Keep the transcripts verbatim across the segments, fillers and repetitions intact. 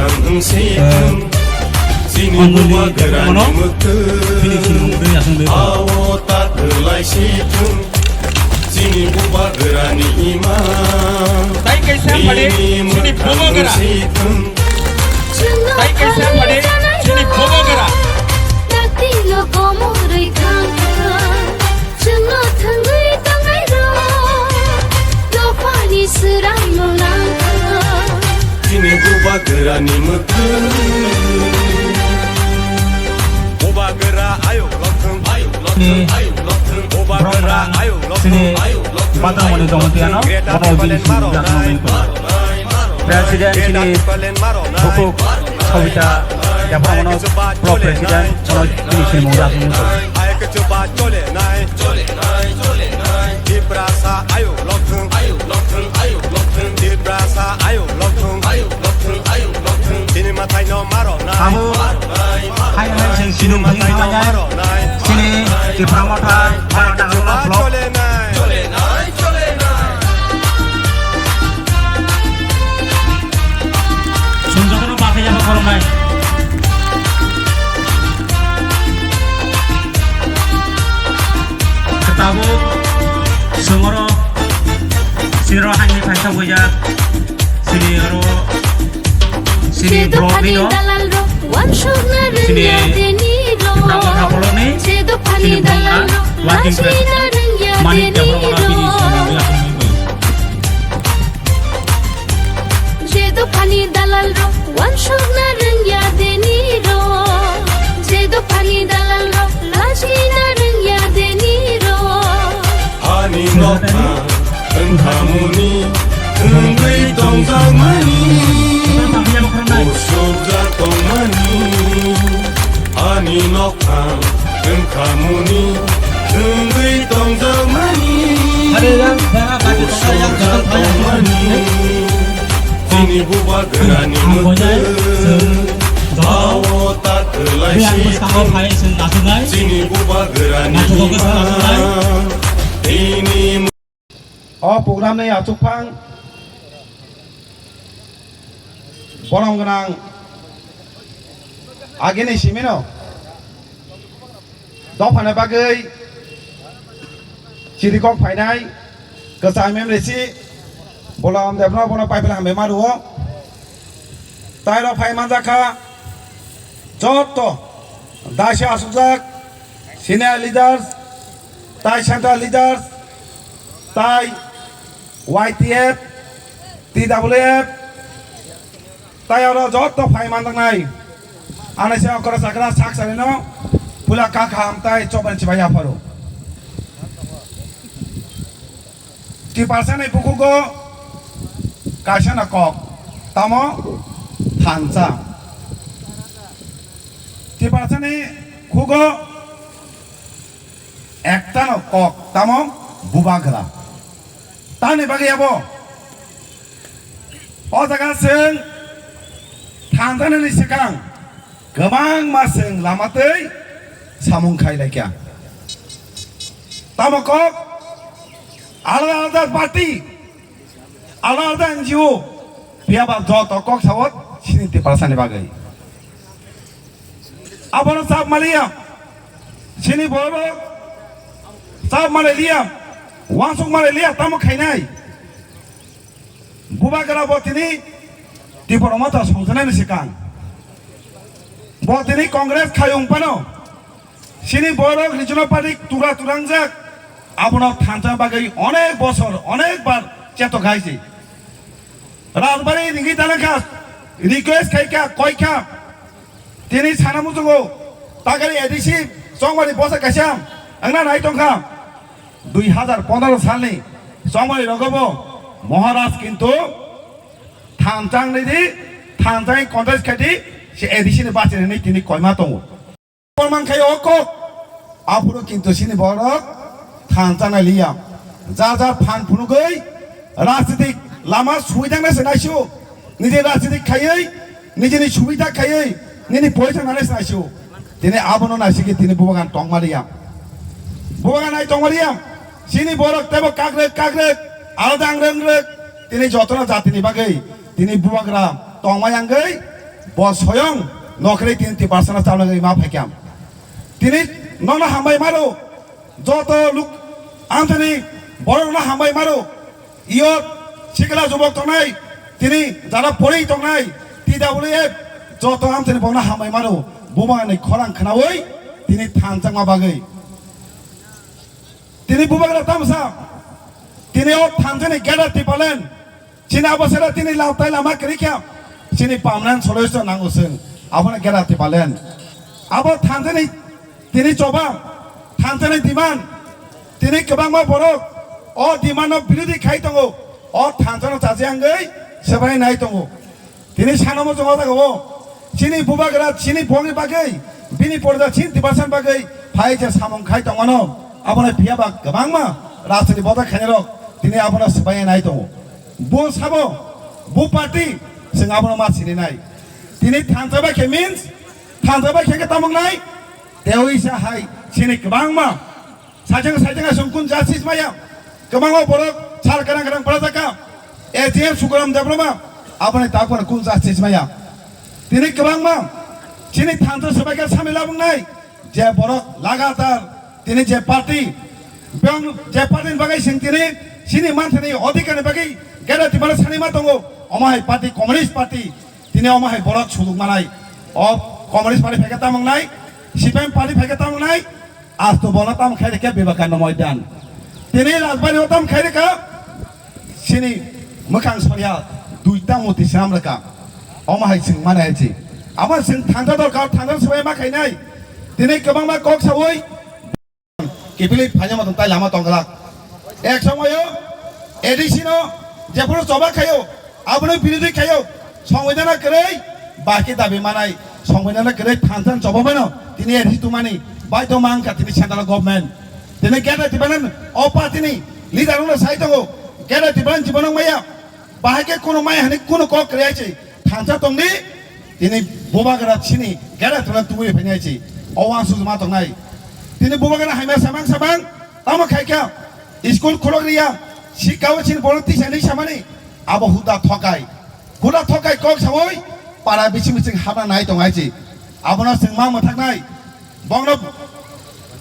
Wngsi thung, chini Anjali bubagrani Debbarmano mwktwng. Bini sinimung twi aswk bai. Awo ta kwlai si thung, chini bubagrani imang. Tai kaisa pade chini bubagra. Bini mwktwng wngsi thung. Tai kaisa pade chini bubagra. Dakti lo komorwi thang thang. Chwngno thwngwi tongnairok, dophani swrangno nangkha. Chini bubagrani mwktwng. Bubagra ayuk lokthwng, ayuk lokthwng, ayuk lokthwng. Bubagra ayuk lokthwng, ayuk lokthwng. Batamoni Jamatia no, bono bini simi maro nai, maro nai. President chini bukhuk Sabita Debbarmano, Pro President, bono bini simi mungda aswk mungsa. Tiprasa ayuk lokthwng, ayuk lokthwng, ayuk lokthwng. Tiprasa ayuk lokthwng, ayuk lokthwng, ayuk lokthwng. Chini mathai no maro nai. Abo hai hai sing sinung thing thang nai. Chini Tipra Motha, Motha Nagarjuna Block. Sumjokno bakhe jaba khoroknai. Tabuk songoro siro haini phaisa boya sini oro sini block ni no. Sini Tipra Motha block ni sini block na working president Manik Debbarma bini sini block ni. Je dophani dalal rok wansukna rwngya deni rok, je dophani dalal rok lachina rwngya deni rok. Ani nokha wngkhamuni wngwi tongjakmani, usukjak tongmani. Ani nokha wngkhamuni wngwi tongjakmani, usukjak tongmani. Chini bubagrani mwktwng, awo ta kwlai si thung. Chini bubagrani mwktwng, ini O program ni achukphang borom gwnang agini simino dophani bagwi chirikok phainai kwcham M L A si Bolam Debno bono pipeline hambai ma rwo. Tai rok phai manjak kha joto daisa asukjak senior leaders, tai central leaders, tai Y T F, T W F, tai oro joto phai manjaknai. Ani se okra chakra sak sarino pula kakham tai chobani chibai yapharo. Tiprasani bukhugo kaisano kok, tamo thansa. Tiprasani khugo ektano kok, tamo bubagra. Tamni bagwi abo o jaga chwng thansanani swkang kwbangma chwng lama twi samung khai laikha. Tamo kok alada alada party, alada alada N G O, phiya ba joto kok sao chini Tiprasani bagwi. Abono chap maliya, chini borok chap maliya, wansuk maliya, tamo khainai. Bubagra bo tini Tipra Motha songjanani swkang. Bo tini Congress khayung phano. Chini borok regional party tura turangjak. Abono thansa bagwi onek bosor, onek bar chetok hai se. Rajbari ringwi talangkha, request khaikha, koikha. Tini sana muchungo, takari A D C, chongmani bosa kaisa, angna nai tongkha. Dui hazar pondro salni chongmani rogobo Maharaj kintu thanchang nidi, thanchang contest khaidi, se A D C ni bachini tini koima tongo. Porman khai o kok, aphuru kintu sini borok thanchang nai liya. Jar jar phan phunugwi rajnitik lama suidangnai se naisio. Niji rajnitik khaiwi, nijini subida khaiwi, nini poisa nanai se naisio. Tini abono naisigi tini bubagan tongmaliya. Bubagan nai tongmaliya. Sini borok tebo kakrek kakrek, alada angrek angrek, tini jotono jatini bagwi, tini bubagra tongmai angwi, Bo soyong nokhri tini tiparsana chalogwi ma phaikha. Tini nono hambai maro, joto luk amtani borok no hambai maro. Iyo sikla jubok tongnai, tini jara pori tongnai, T W F joto amtani borok no hambai maro. Bumani khorang khnawi tini thanjakma bagwi. Tini bubagra tamsa, tini o thanjani geda tipalan. Chini abo sera tini lamtai lama kwrwi kha. Chini permanent solution nango chwng. Abono gera tipalen. Abo thanjani tini choba, thanjani demand. Tini kwbangma borok o demand no birodhi khai tongo. O thanjano chaji angwi sebai nai tongo. Tini sanomo chongo jaga o. Chini bubagra, chini bongni bagwi, bini porda, chini tibasan bagwi, phai je samung khai tongmano. Abono phiya ba kwbangma rajniti boda khainai rok tini abono sebai nai tongo. Bo sabo, bo party, chwng abono ma sininai. Tini thansa bai khe means, thansa bai khe tamo wngnai, tei o isa hai, chini kwbangma, sajeng sajeng aswng kun justice maya, kwbangma borok sal kwrang kwrang pora jaka, A G M Sukuram Debbarma, aboni tapor kun justice maya. Tini kwbangma, chini thansa sabai khe samila wngnai, je borok lagatar tini je party, biyang je party ni bagwi sing tini sini manthani odhikar ni bagwi gada tibara sani ma tongo, omo hai party, Communist Party, tini omo hai borok suluk manai. O Communist Party phaikhe tamung nai, C P M Party phaikhe tamung nai, asto bono tam khai rikha Vivekananda Moidan. Tini Rajbari o tam khai rikha, sini mwkhang soria duita muti sinam rwkha. Omo hai chwng mane hai chi. Amo chwng thangta dorkar, thangta swbai ma khainai. Tini kwbangma kok sawi kiphilwi phaina motom tai lama tongglak. Ek somoyo A D C no jephuru choba khayo, abono birodhi khayo, songwidana kwrwi, baki dabi manai, songwidana kwrwi thansa choba bano, tini A D C tumani, baito mangkha tini central government. Tini gada tibanan o party ni leader no sai tongo, gada tibanan jibono maya, bahai khe kuno maya hani kuno kok kwrwi ai se, thansa tongdi, tini bubagra chini gada tibanan tubui phai nai se, o wansuk ma tongnai. Tini bubagra haima samang samang, tamo khai kha, school khulok riya, sikao chini bono tisa ni samani, abo huda thokai. Huda thokai kok sawi, para bising bising habna nai tong ai se, abono chwng ma mwthaknai. Bongno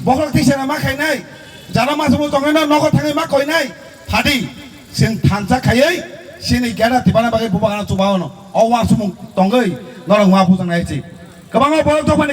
bokhorok tisana ma khainai, jara ma sumu tongnaino nogo thangwi ma koinai, phadi chwng thansa khaiwi chini gada tibana bagwi bubagana chubaono o wansukmung tongwi norok ma bujaknai se. Kwbangma borok dophani